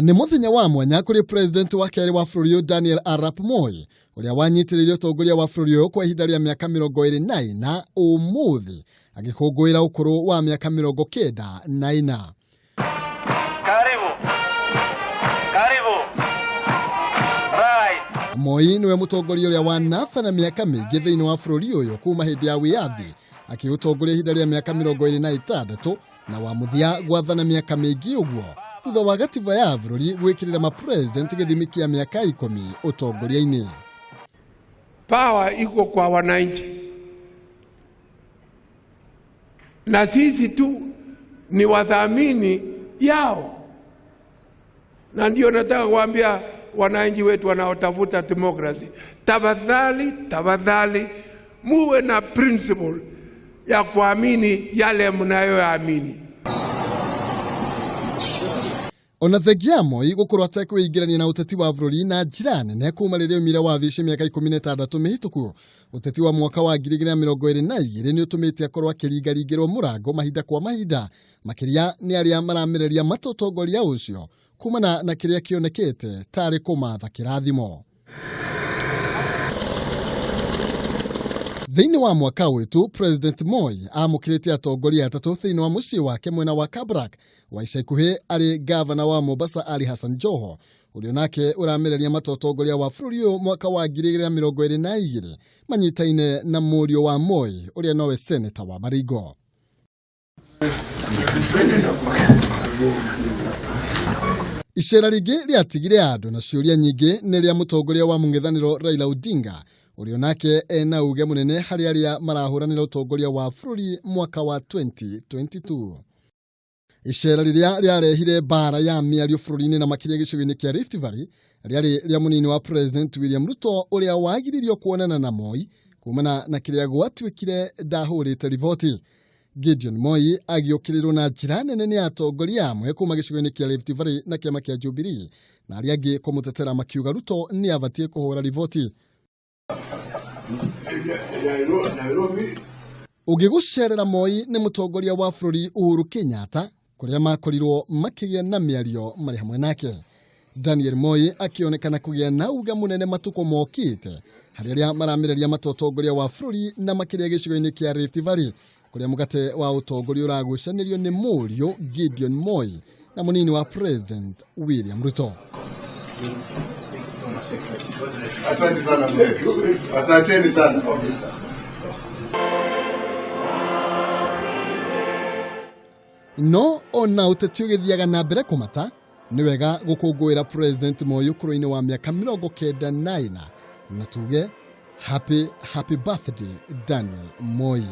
Nĩ mũthenya wa mwanya kũrĩ president wa kerĩ wa bũrũri ũyũ Daniel Arap Moi, ũrĩa wanyitĩrĩire ũtongoria wa bũrũri ũyũ kwa ihinda rĩa mĩaka 24, ũmũthĩ agĩkũngũĩra ũkũrũ wa mĩaka 94. Karibu. Karibu. Right. Moi nĩwe mũtongoria ũrĩa wanathana mĩaka mĩingĩ thĩinĩ wa bũrũri ũyũ kuma hĩndĩ ya wĩyathi, akĩũtongoria ihinda rĩa mĩaka 26, na wa mũthia gwathana mĩaka mĩingĩ ũguo thutha wa gatiba ya bũrũri gwĩkĩrĩra mapresident gĩthimi kĩa mĩaka 10 ũtongoria-inĩ. Power iko kwa wananchi, na sisi tu ni wadhamini yao, na ndio nataka kuambia wananchi wetu wanaotafuta demokrasi, tafadhali, tafadhali muwe na principle ya kuamini yale mnayoamini. Ona thengia Moi gũkorwo atekwĩingĩrania na ũteti wa bũrũri na njĩra nene kuma rĩrĩa oimire wabici mĩaka 16 mĩhĩtũku, ũteti wa mwaka wa 2022 nĩ ũtũmĩte akorwo akĩringaringĩrwo mũrango mahinda kwa mahinda, makĩria nĩ arĩa maramereria mata ũtongoria ũcio kumana na kĩrĩa kĩonekete tarĩ kũmatha kĩrathimo. Thĩinĩ wa mwaka ũyũ tu, President Moi amũkĩrĩte atongoria atatũ thĩinĩ wa mũciĩ wake mwena wa Kabarak. Wa ica ikuhĩ arĩ gavana wa Mombasa Ali Hassan Joho, ũrĩa nake ũramereria mata ũtongoria wa bũrũri ũyũ mwaka wa 2022, manyitaine na mũriũ wa Moi ũrĩa nowe seneta wa Baringo. Icera rĩngĩ rĩatigire andũ na ciũria nyingĩ nĩ rĩa mũtongoria wa mũng'ethanĩro Raila Odinga, ũrĩa onake ena uge mũnene harĩ arĩa marahũranĩra ũtongoria wa bũrũri mwaka wa 2022. Icera rĩrĩa rĩarehire mbara ya mĩario bũrũri-inĩ na makĩria gĩcigo-inĩ kĩa Rift Valley rĩarĩ rĩa mũnini wa President William Ruto, ũrĩa wagiririo kuonana na Moi kumana na kĩrĩa gwatuĩkire ndahũrĩte riboti. Gideon Moi agĩũkĩrĩrwo na njĩra nene nĩ atongoria amwe kuma gĩcigo-inĩ kĩa Rift Valley na kĩama kĩa Jubilee, na arĩa angĩ kũmũtetera makiuga Ruto nĩ abatiĩ kũhũra riboti. Ũngĩgũcerera Moi nĩ mũtongoria wa bũrũri Uhuru Kenyatta, kũrĩa makorirwo makĩgĩa na mĩario marĩ hamwe nake. Daniel Moi akĩonekana kũgĩa na uga mũnene matukũ mokĩte harĩ arĩa maramereria mata ũtongoria wa bũrũri na makĩria gĩcigo-inĩ kĩa Rift Valley, kũrĩa mũgate wa ũtongoria ũragucanĩrio nĩ mũriũ Gideon Moi na mũnini wa President William Ruto. Asante sana mzee. Asanteni sana. No ona ũteti ũgĩthiaga na mbere kũmata, nĩ wega gũkũngũĩra President Moi ũkũrũ-inĩ wa mĩaka 94, na tuge happy happy birthday Daniel Moi.